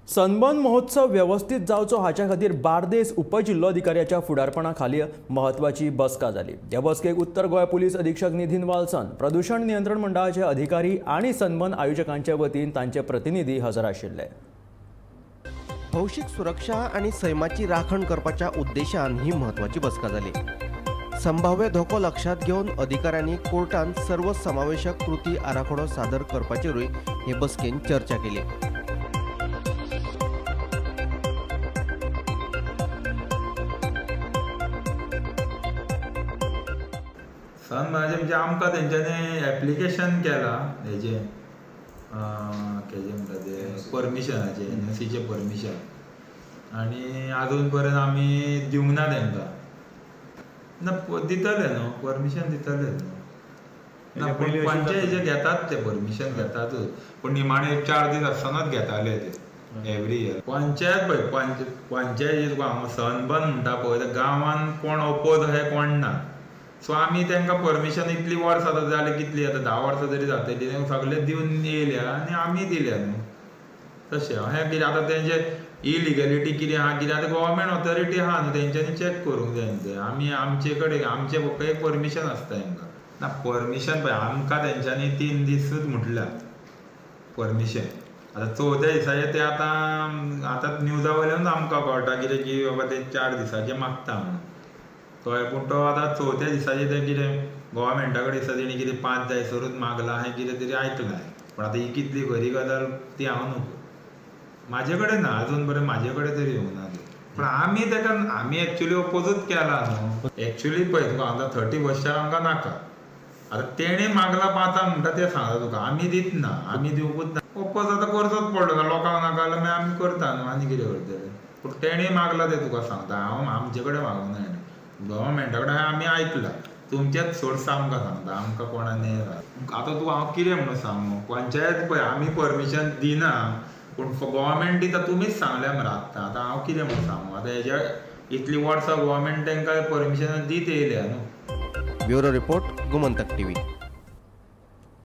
Sunburn महोत्सव व्यवस्थित जावचो हाच्या खातीर बार्देस उपजिल्लोधिकाऱ्याच्या फुडारपणा खाली म्हत्वाची बसका जाली। ह्या बसकेक उत्तर गोंय पुलीस अधीक्षक निधीन वाल्सन, प्रदूषण नियंत्रण मंडळाचे अधिकारी आनी सनबर्न आयोजकांचे वतीन तांचे प्रतिनिधी हजर आशिल्ले। भौशीक सुरक्षा आनी सैमाची राखण करपाच्या उद्देशान ही म्हत्वाची बसका जाली। संभाव्य धोको लक्षात घेवन अधिकाऱ्यांनी कोर्टान सर्वसमावेशक कृती आराखडो सादर करपाचेरूय हे बसकेन चर्चा केली। सनबर्नाचें म्हणजे आमकां तेंच्यांनी एप्लिकेशन केलां हेजें केजें म्हणटा तें परमिशनाचें, एनओसीचें परमिशन, आनी आजून पर्यंत आमी दिवंक ना तेंकां। ना दितले न्हू परमिशन, दितले न्हू ना, पूण पंचायतीचे घेतात ते परमिशन घेतातूच, पूण निमाणे 4 दीस आसतनाच घेताले ते एवरी इयर। पंचायत पळय, पंचायत तुका हांव सनबर्न म्हणटा पळय, गांवान कोण ओपोज अशें कोण ना, सो आमी तांकां परमिशन इतली वर्सां आतां जाली कितली आतां 10 वर्सां तरी जातली, तांकां सगळें दिवन येयल्या आनी आमी दिल्या न्हू तशें। अशें कितें आतां तेंचे इलिगॅलिटी कितें आहा कितें आतां गव्हर्मेंट ऑथॉरिटी आहा न्हू, तेंच्यांनी चॅक करूंक जाय न्हू तें। आमी आमचे कडेन आमचें फक्त एक परमिशन आसता तांकां ना। परमिशन पळय आमकां तेंच्यांनी 3 दिसूच म्हटल्या परमिशन, आतां 4थ्या दिसाचें तें आतां आतां न्यूजा वयल्यान आमकां कळटा कितें की बाबा ते 4 दिसाचें मागता म्हणून कळ्ळें, पूण तो आतां 4थ्या दिसाचें तें कितें गव्हर्मेंटा कडेन दिसता तेणी कितें 5 जायसरूच मागलां अशें कितें तरी आयकलां, पूण आतां ही कितली खरी गजाल ती हांव न्हू, म्हाजे कडेन ना अजून पर्यंत म्हाजे कडेन तरी येवंक ना ती। पूण आमी तेका आमी एक्चुली ओपोजूच केला न्हू। एक्चुली पळय तुका आतां 30 आमकां नाका, आतां तेणें मागलां 5 म्हणटा तें सांगता तुका, आमी दितना, आमी दिवकूच ना, ओपोज आतां करचोच पडलो ना, लोकांक नाका जाल्यार मागीर आमी करता न्हू, आनी कितें करतले। पूण तेणें मागलां तें तुका सांगता, हांव आमचे कडेन मागूंक ना, गव्हर्मेंटा कडेन आमी आयकलां, तुमचेच सोर्स आमकां सांगता, आमकां कोणाक आतां तुका हांव कितें म्हणून सांगू। पंचायत पळय आमी परमिशन दिना, पूण गव्हर्मेंट दिता तुमीच सांगल्या मरे आत्तां, आतां हांव कितें म्हणून सांगू, आतां हेज्या इतली वर्सां गव्हर्मेंट तांकां परमिशन दीत येयल्या न्हू। Bureau report, Gomantak TV.